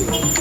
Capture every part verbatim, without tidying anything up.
Baik.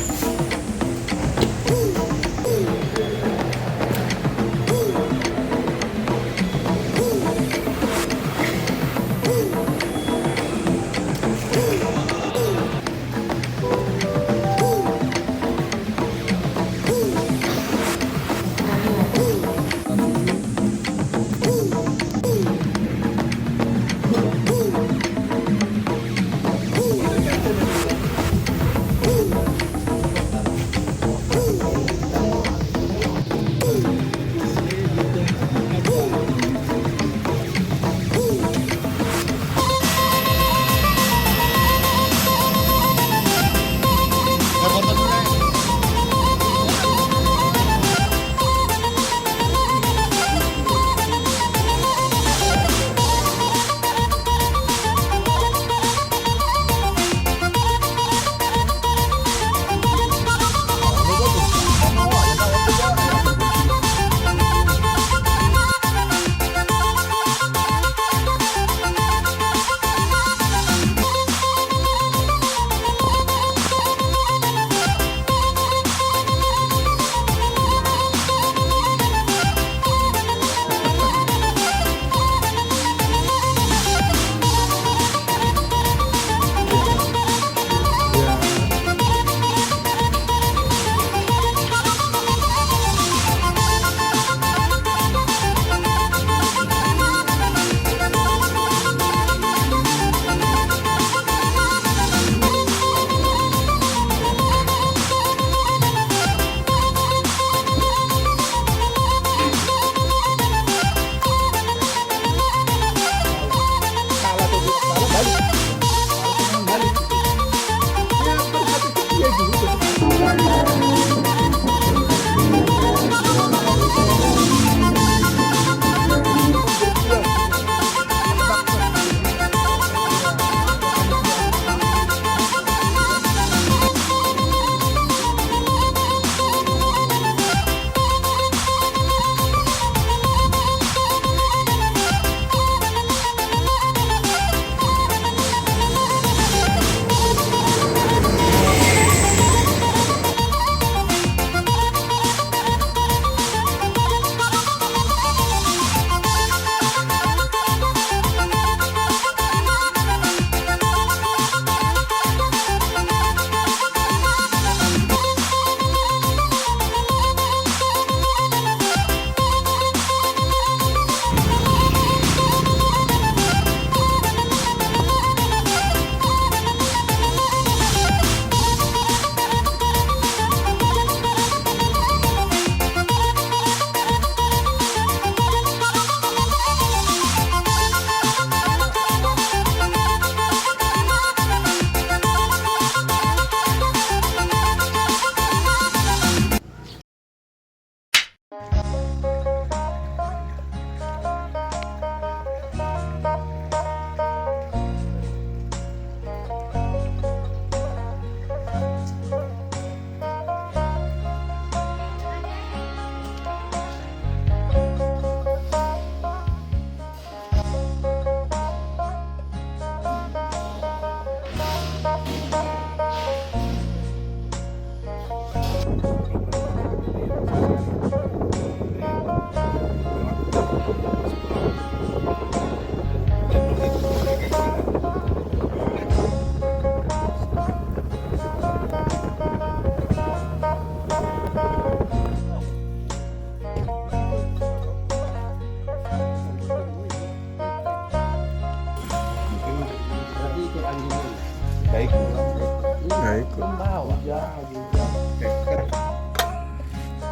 Baik.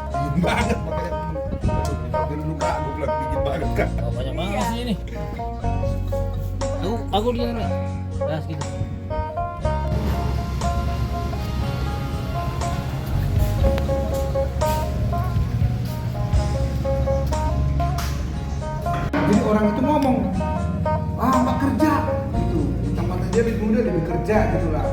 Dingin banget, makanya dulu, Kak, gua bilang dingin banget, Kak. Oh, banyak banget sih ini. Aku, aku dulu, Kak. Nah, segitu. Jadi orang itu ngomong, "Ah, nggak kerja," gitu. Mentang-mentang dia lebih muda, lebih kerja gitu lah.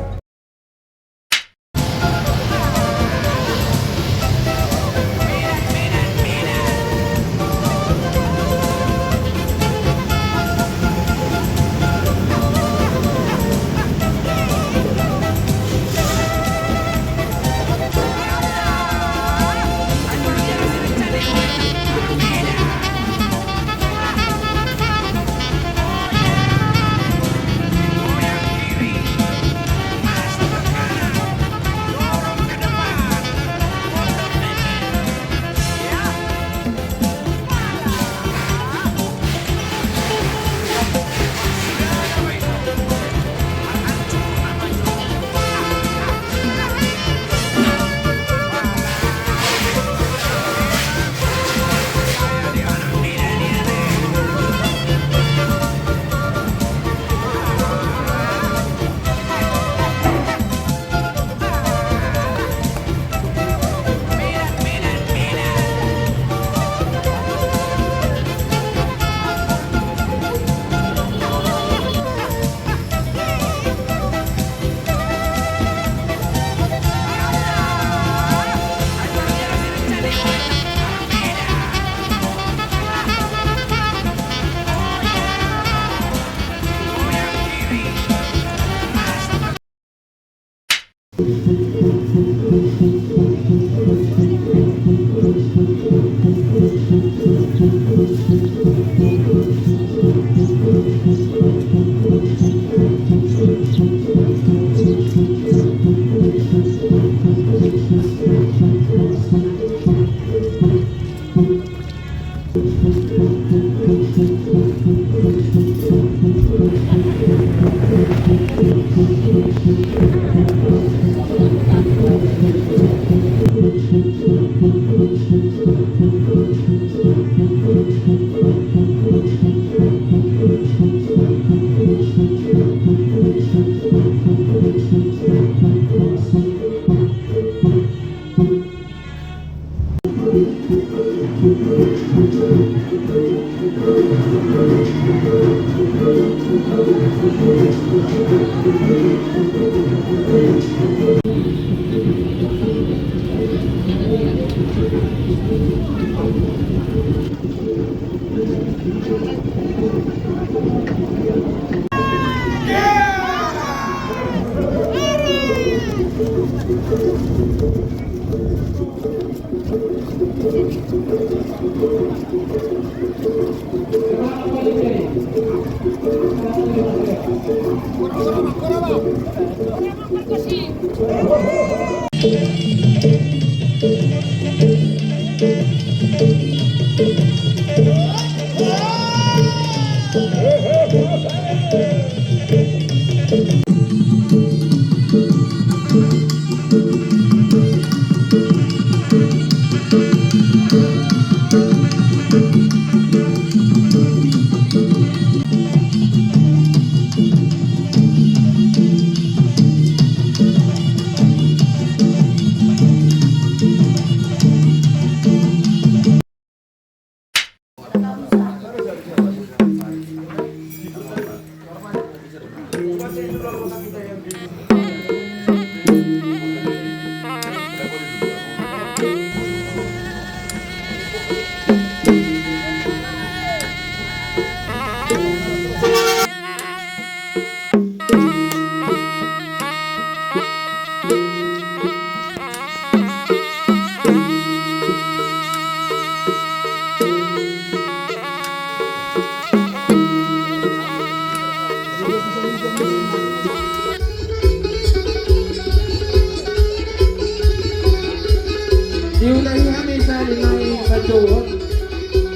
Diulahi hami sahali nai manjouhon,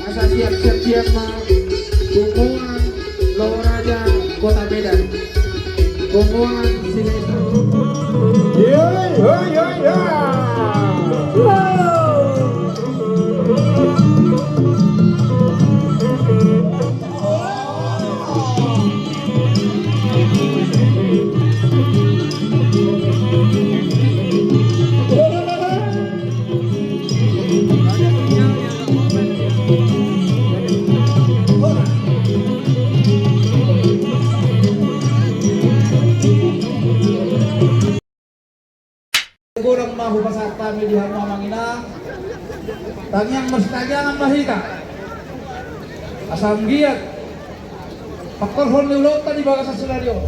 asa siap-siap ma Punguan Loho Raja Kota Medan. Punguan Silahisari. Yoi, yoi, yoi, yoi. Godang ma hupasahat hami di hamu amang inang. Tangiang ma, tangiangan ma hita asa anggiat pangkorhon ni ulaonta di bagasan sadari on.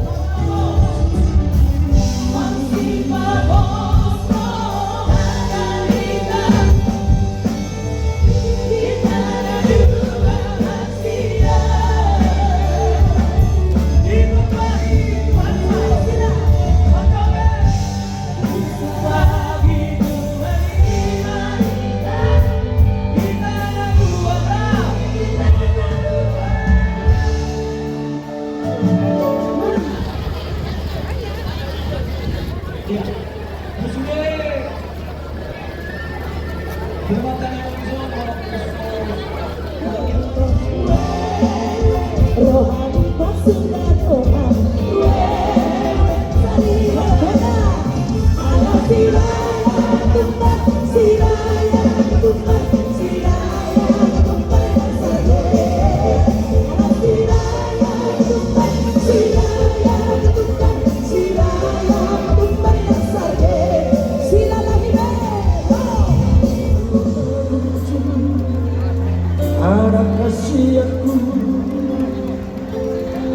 Anak kasihanku,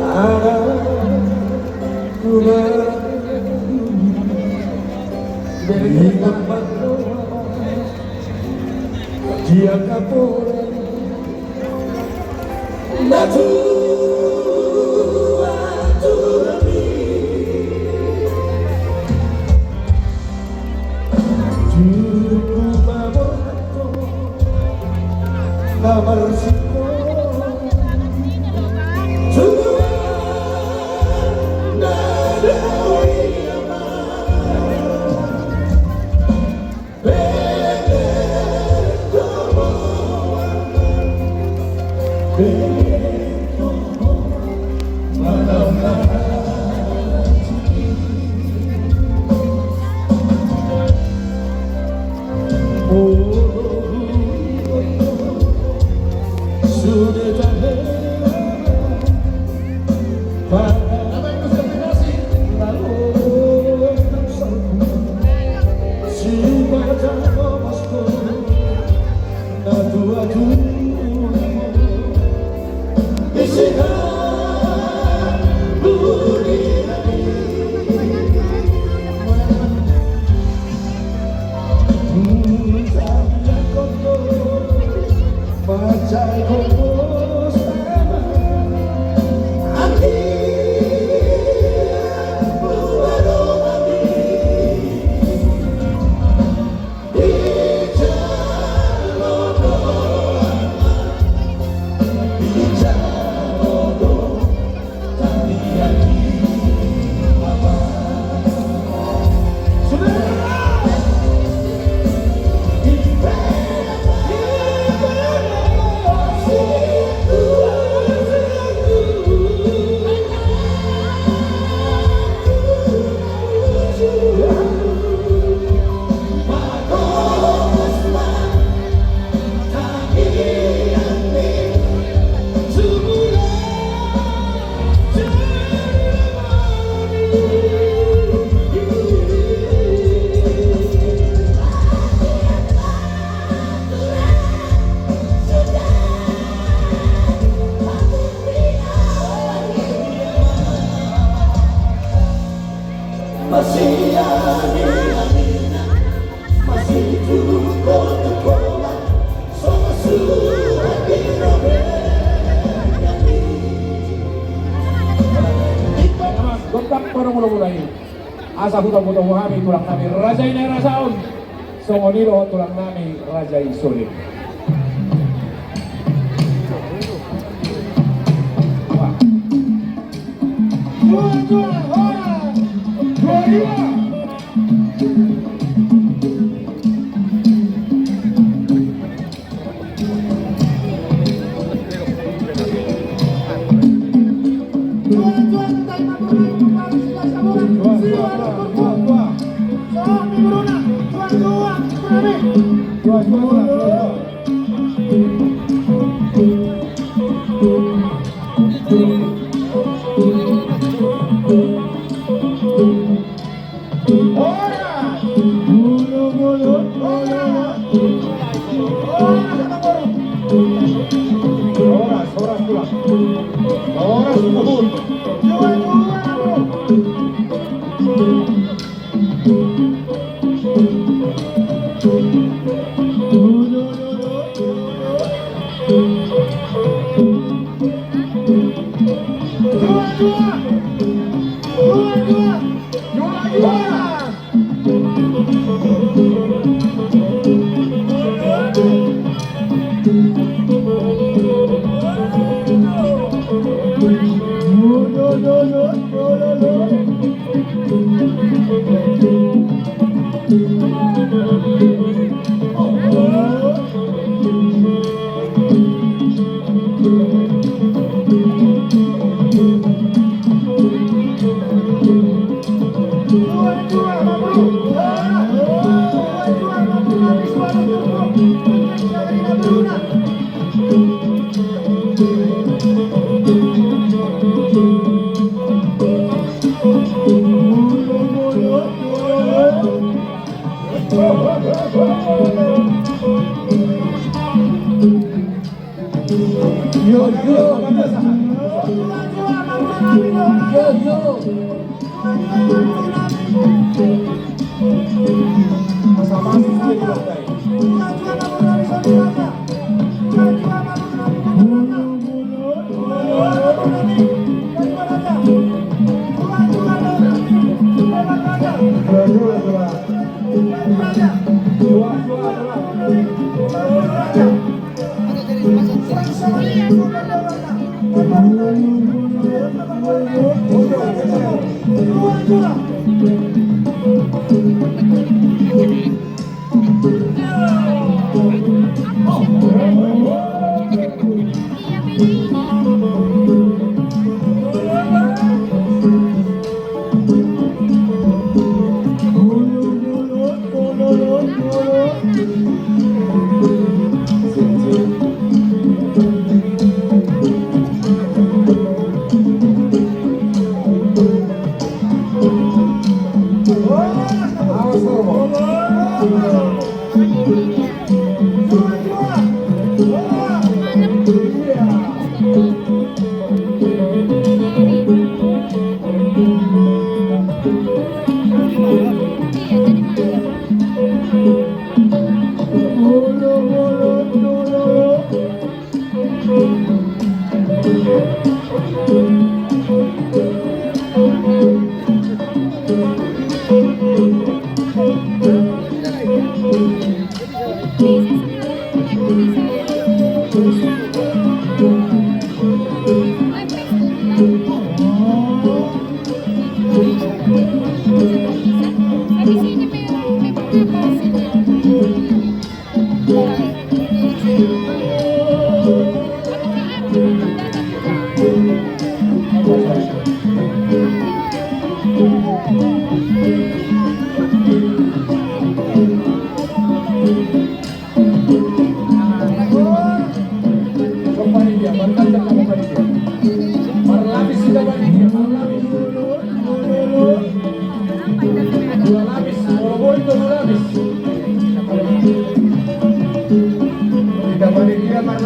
anak tulang, beri tempat doa di angka pore. Asa hutopotop hami tulang nami raja i na raja on. Songon i do tulang nami raja i sore.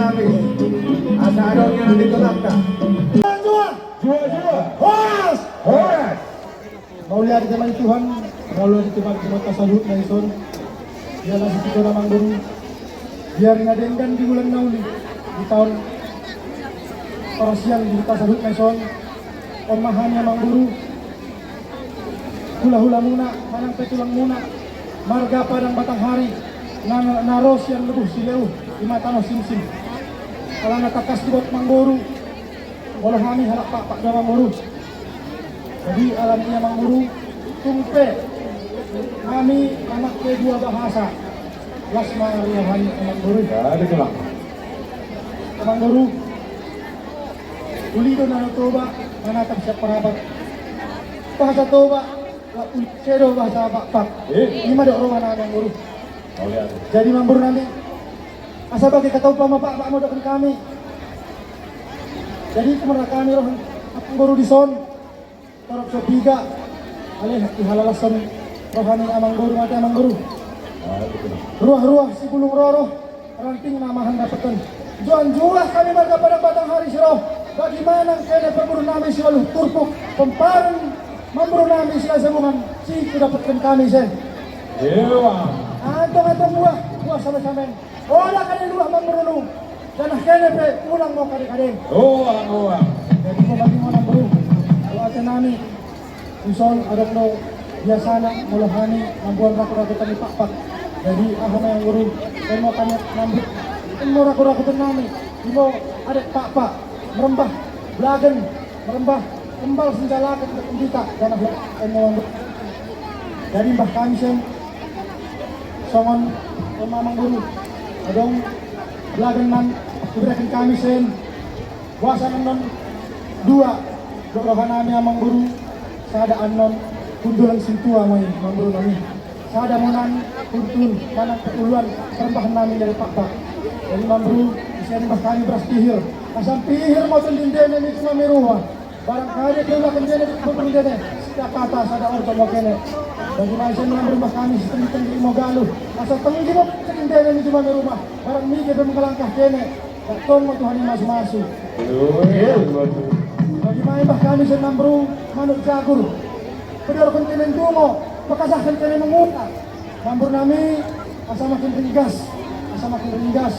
Asa adong yang ditolak. Jua, jua. Jua, jua. Horas. Horas. Mauliate ma di Tuhan, mauliate ma di Tuhanta saluhutna dison. Jala di situ na amangboru, di ari na denggan di bulan na uli, di taon parasian di hita saluhutna dison. On ma hami amangboru, hulahulamuna manang pe tulangmuna, marga Padang Batanghari, na, na ro sian Lubuh Sileu, i ma Tano Simsim. Alana tangkas dibot amangboru, molo hami halak Pakpak do amangboru. Jadi alani i amangboru, tung pe hami mamake dua bahasa. Las ma roha ni amangboru. Ya, betul lah. Amangboru, uli do na Toba manatap siap parapat. Bahasa Toba, uli sedo bahasa Pakpak. Eh? I ma do roha nami amangboru. Oh, ya. Jadi amangboru nami, asa bage hata umpama Pakpak ma dohonon hami. Jadi tumangihon hami roha ni amangboru dison. Torop so piga, alai dihalalashon roha ni amangboru ma ate amangboru. Ruah-ruah sibulung roro, ranting na mahan dapothon. Juah-juah hami marga Padang Batanghari siro, bagi manang kene parboru nami siualuh turpuk, pomparan amangboru nami si Hasibuan, si hudapothon hami ise. Antong-antong buah, buah same-same. Olo kade luah amangboru, janah kene pe ulang ma kade-kade. Ulang, ulang. Jadi molo bagi amangboru, molo ate nami, dison adong do biasana molo hami mamboan ragu-ragu tani Pakpak. Jadi aha ma amangboru, baen ma hami nambut, baen ma ragu-ragu tani nami, ima adat Pakpak, merembah belagen, merembah kembal sinjalaken dohot undita, janah baen ma amangboru. Jadi imbah hami sian songon on ma amangboru, adong belagen na diberengken hami sian boasa annon dua do roha nami amangboru, sada annon hundulan sintua ma i amangboru nami. Sada ma annon hundulan manang pe uluan persembahan nami dari Pakpak. Jadi amangboru, sian imbah hami beras pihir, asa pihir ma tu dindena ni jumami ruma. Barangkali pe ulakan dena di kampung dena, sada kata, sada ordo ma kene. Bagi ma ise na lam rumah kami, sitenggi-tenggi ma galu. Asa tenggi ma sitenggi dena ni jumami ruma. Barang mige pe mangalangka kene, tong ma Tuhan i masu-masu. Bagi ma imbah kami sian amangboru manuk jagur. Pedorkon kene dungo, pakasahkon kene mangula. Amangboru nami, asa makin ringgas, asa makin ringgas.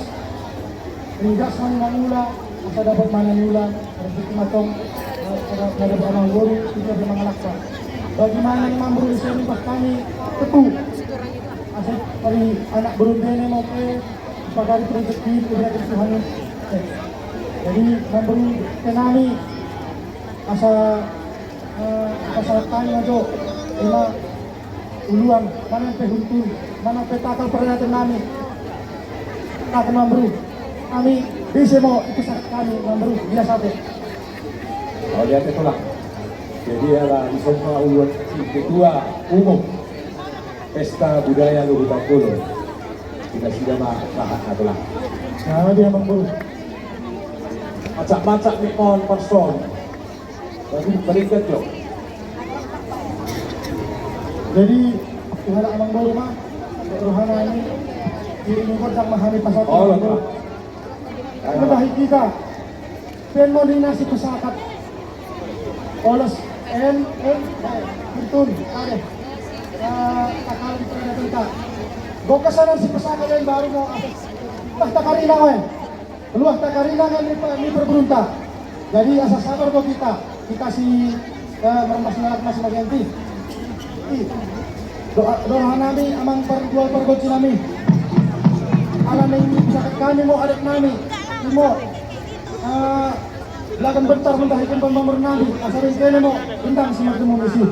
Ringgas ma mangula, asa dapot manang ula, rezeki ma tong, asa dapot manang boru, tinggal di mangalangka. Bagi ma amangboru ise imbah kami tebu. Asa pali anak boru dena ma pe, pagari rezeki, ibarat Tuhan i. Eh, jadi amangboru nami, asa, eh, asa tani ajo, ima uluan, manang pe hundulan, manang pe takal peradaton nami. Takal amangboru. Kami, bisa ma ipusat kami amangboru, biasa pe. Oh, lihat itulah. Jadi ala dison ma uluan ketua umum Pesta Budaya Luhut Nabolon. Nasida ma sahat na tulang. Nah, dia amangboru. Macak-macak ni on person. Jadi, balikan jo. Jadi, ihala amangboru ma, rohana i, diri ni godang ma hami pasahat. Oh, amangboru. Ayo. Mendahi kita. Baen ma di nasi pesakat. Oles, en, en, eh, tuntun, ade. Eh, takal di peradaton ta. Gok ke sana si pesakat en baru mau apa? Bah, takari na, en. Luah takari na ni pa-, ni pergurunta. Jadi asa sabar do kita. Kita si, eh, merembas nalak mas magenti. I. Doa, doa nami amang par-, dua pargonsi nami. Ala ni bisa kami mau adat nami. Imo. Eh, lagan bentar mentahikan pembangunan nami. Asa ring kene mau. Bentang semakin mau misi.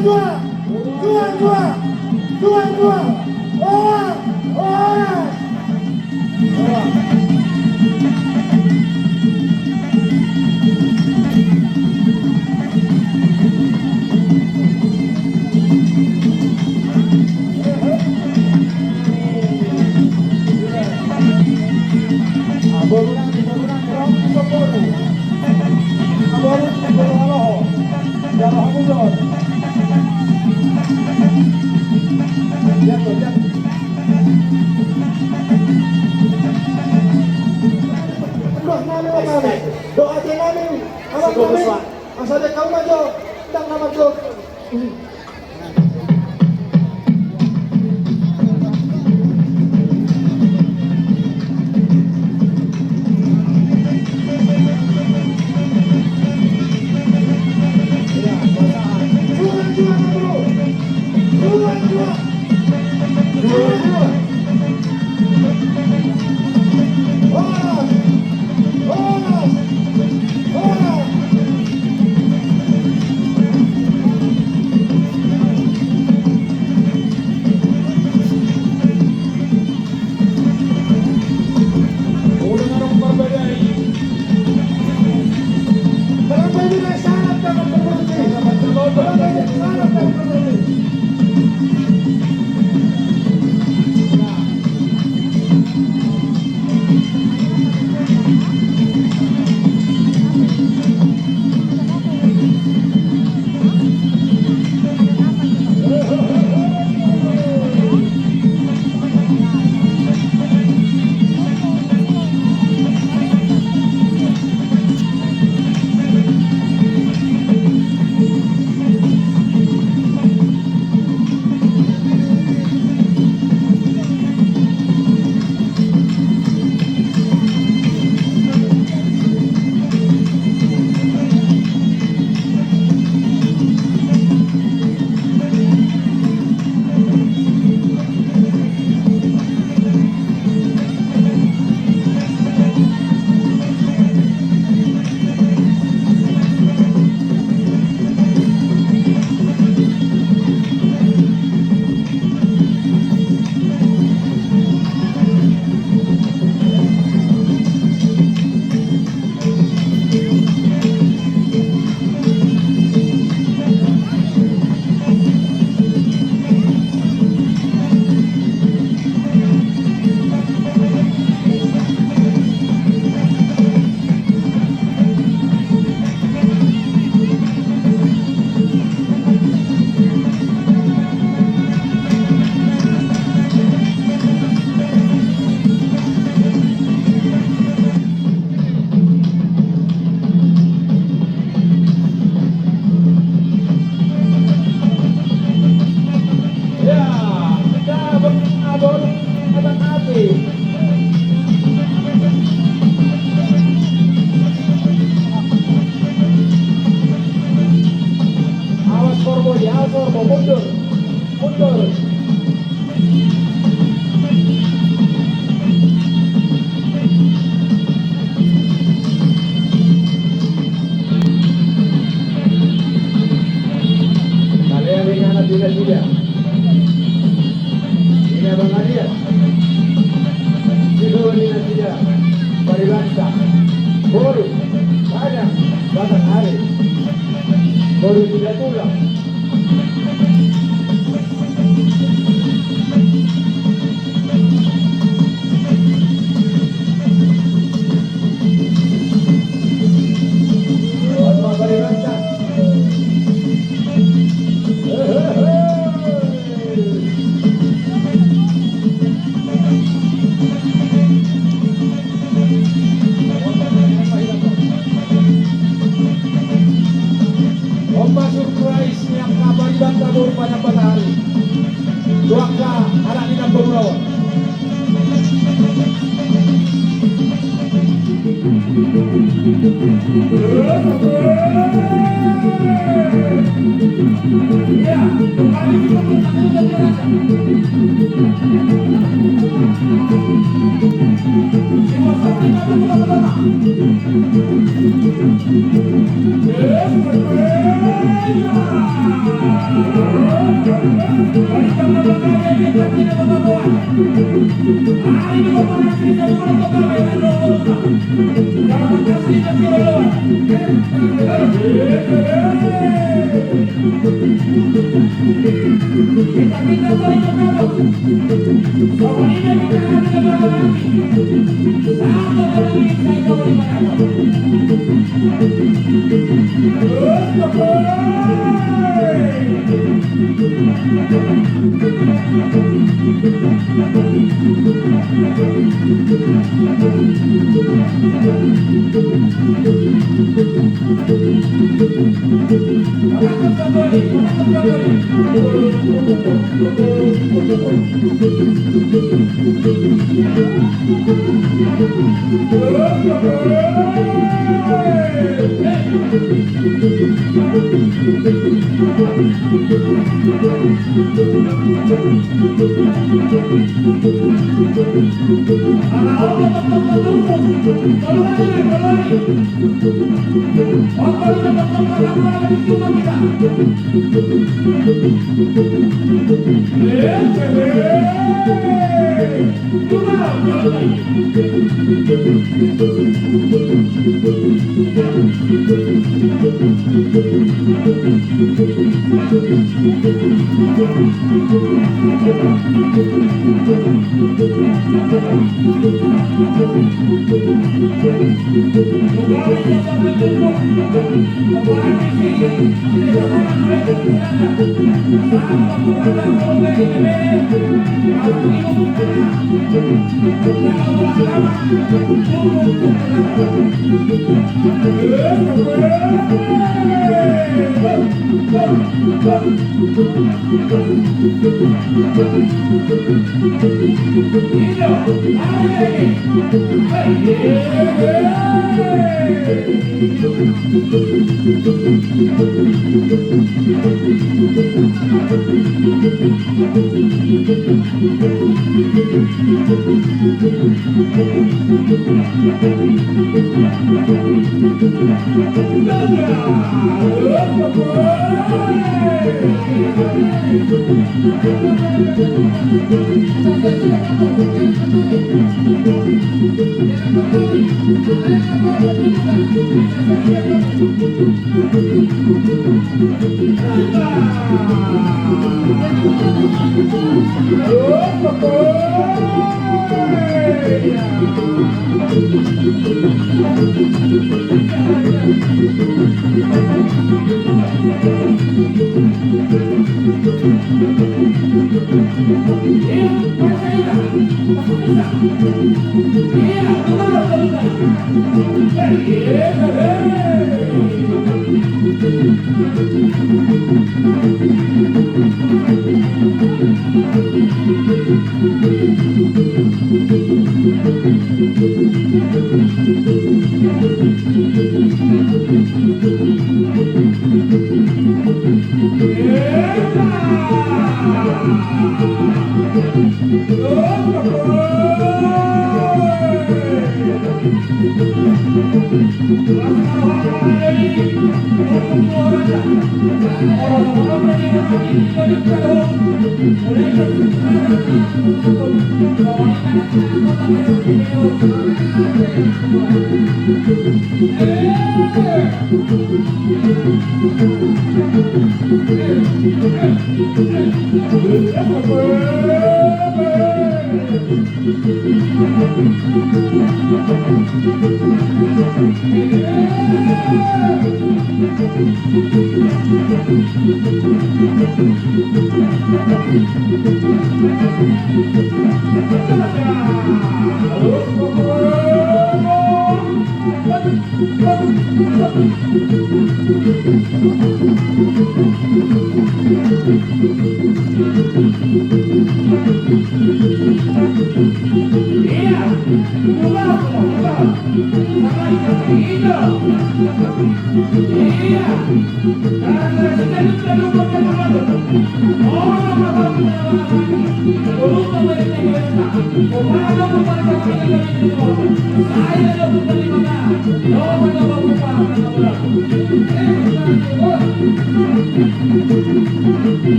Juang! Juang, juang! Juang, juang! Horas! Horas! Doa nami, doa nami. Doa nami. Amang nami. Asa dengke ma jo. Ndang nama jo. Awas horbo i, awas horbo, mundur, mundur. Kalean inganan di nasida. Ina bangalian. Sidua ni nasida. Paribanta. Boru. Padang. Batanghari. Boru Sidatulang. On ma surprise ni angka paribanta boru Padang Batanghari tu angka anak ni na paulaon.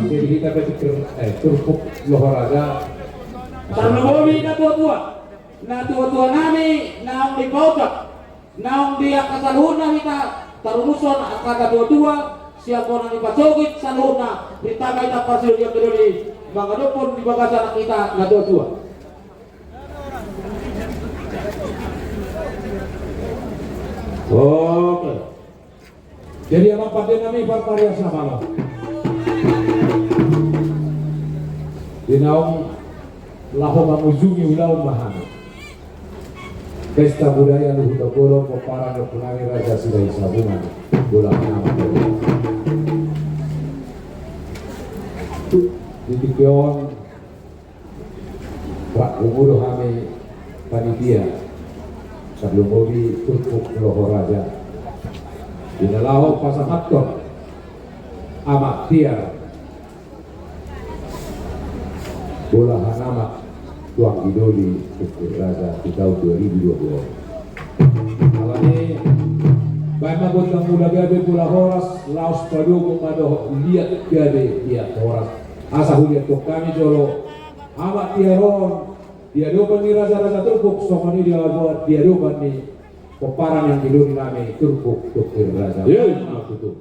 Jadi hita berpikir, eh, turpuk loho raja. Tarlumobi natuatua, natuatua nami naung di pautak, naung di angka saluhutna hita tarunushon angka natuatua, sian bona ni pasogit saluhutna, ditamba hita parsidohonon doli mangadophon di bagasan hita natuatua. Oke. Jadi amang pande nami parparias na malo. Di naung laho mangujungi ulaon ma hami. Pesta budaya Luhut Nabolon pomparan ni ompu nami Raja Silahi Sabungan. Bola nama. Di tingki on, rap umu do hami panitia, tarlumobi turpuk loho raja. Di na laho pasahathon amak tiar, bola hanamak tu anggi doli turpuk raja di taon dua ribu dua puluh. Alani, baen ma gondang mula gabe bola horas, laos padomu ma dohot liat gabe liat horas. Asa huliathon hami jolo amak tiar on di adopan ni raja-raja turpuk, songon i di adopan ni pomparan ni anggi doli nami turpuk turpuk raja. Iya, iya. Tutu.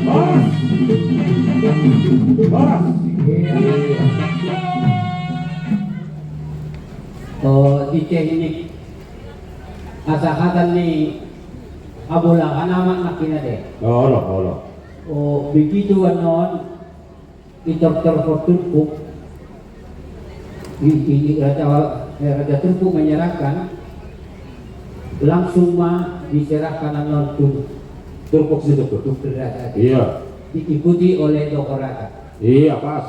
Horas. Horas. O, di teknik hasahatan ni habolahan amak nangkin ate. Olo, olo. O, begitu annon. Di tortor turpuk, di, di, di raja, eh, raja turpuk menyerahkan, langsung ma diserahkan annon tu turpuk situ, tu raja. Iya. Diikuti oleh dohot raja. Iya, pas.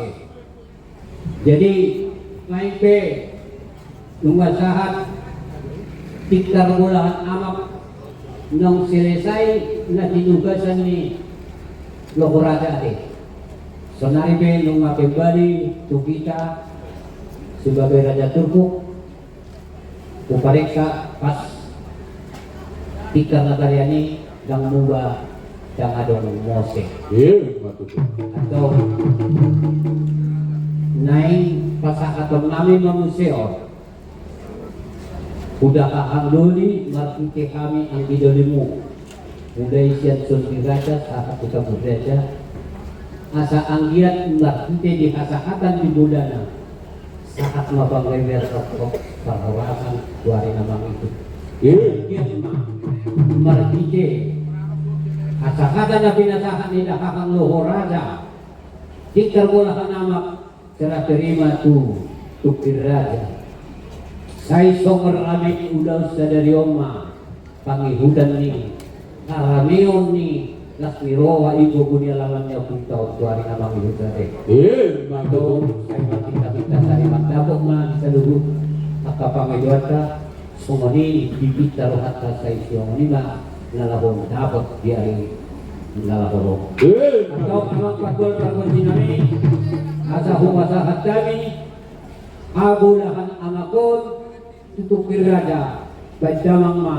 Jadi, main pe nunga sahat tingkar bolahan amak, naung selesai na tinugasan ni loho raja ate. Sonari pe nunga kembali tu hita sebagai raja turpuk, hupareksa pas tingkar na balean i, ndang muba, ndang adong mose. Iya, betul. Atau naeng pasahaton nami ma muse on. Hudaha hang doli marhite hami anggi dolimu. Mulai sian Sondi Raja sahat tu Tambun Raja. Asa anggiat marhite di hasahatan di bolana, sahat ma panggabean rap parhorasan tu ari na mangihut. Iya. Anggiat ma marhite hasahatan na pinasahat ni dahahang loho raja, tingkar bolahan amak, serah terima tu tungkir raja. Sai songon rame ni ulaon sadari on ma pangihutan ni harameon ni las ni roha i, gogo ni alaman ni ompunta on tu ari na mangihut ate. Eh, mantap. Sai marpinta-pinta sari mandapot ma di saluhut angka pangidoanta. Songon i dipinta rohanta, sai songon i ma na laho dapot di ari na laho ro. Eh. Antong amang panggual pargonsi nami, asa hupasahat hami habolahan amak on tu tungkir raja, baen damang ma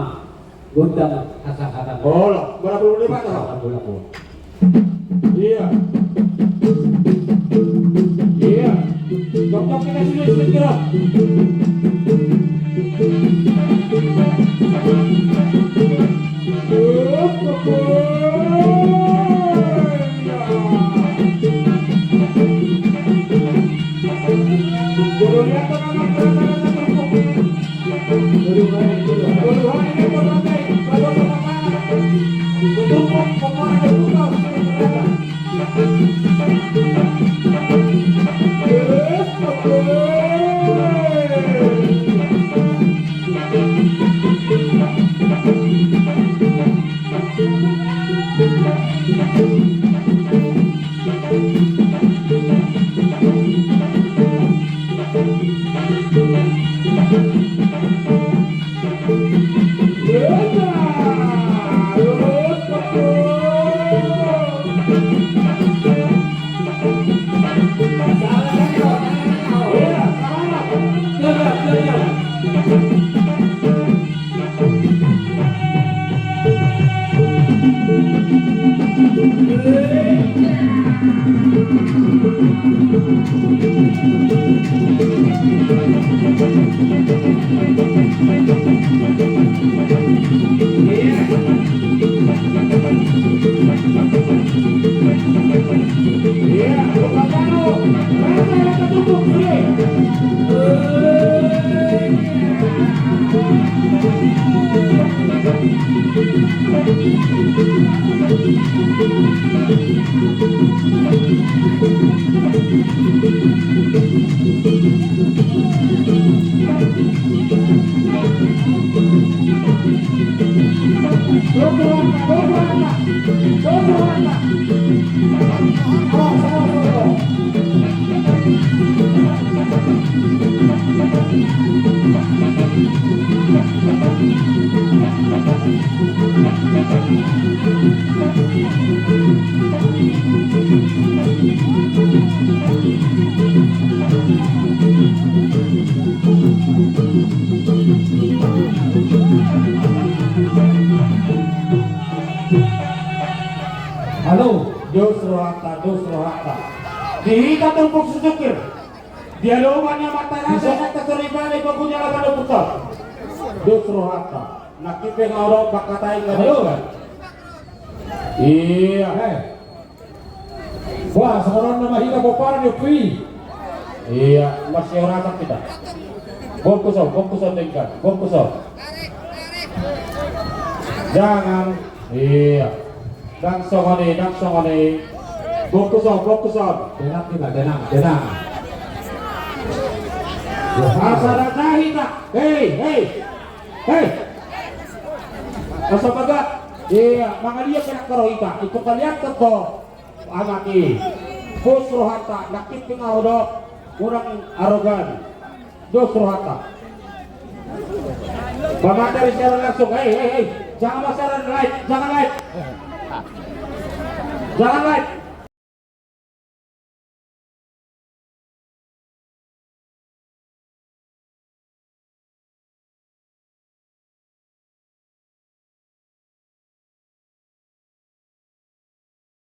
gondang hasahatan. Olo, berapa puluh lima tuh? Hasahatan bola on. Iya. Iya. Cocok kita sini, sini, kira. Halo. Dos rohanta, dos rohanta. Di hita turpuk sijukir. Dia lo umanya mata rasa, bisa. Kata soribane, bakunya lapan putar. Dos rohanta. Nangkin pe nga ro pakatai. Halo. Iya, eh. Wah, songon on nama hita pomparan ni ompu i. Iya, masih ora tak kita. Bongkus on, bongkus on denggan, bongkus on. Jangan. Iya. Dang songon i, dang songon i. Bongkus on, bongkus on. Tenang kita, tenang, tenang. Asa dang na hita. Hei, hei. Hei. Asa bagak. Iya, mangaliat pe nang karo hita. Ipungkaliat pe to. Anak i. Pos rohanta, nangkin pe nga odok. Kurang arogan. Dos rohanta. Pamatari siaran langsung. Hei, hei, hei. Jangan pasaran live, jangan live. Jangan live.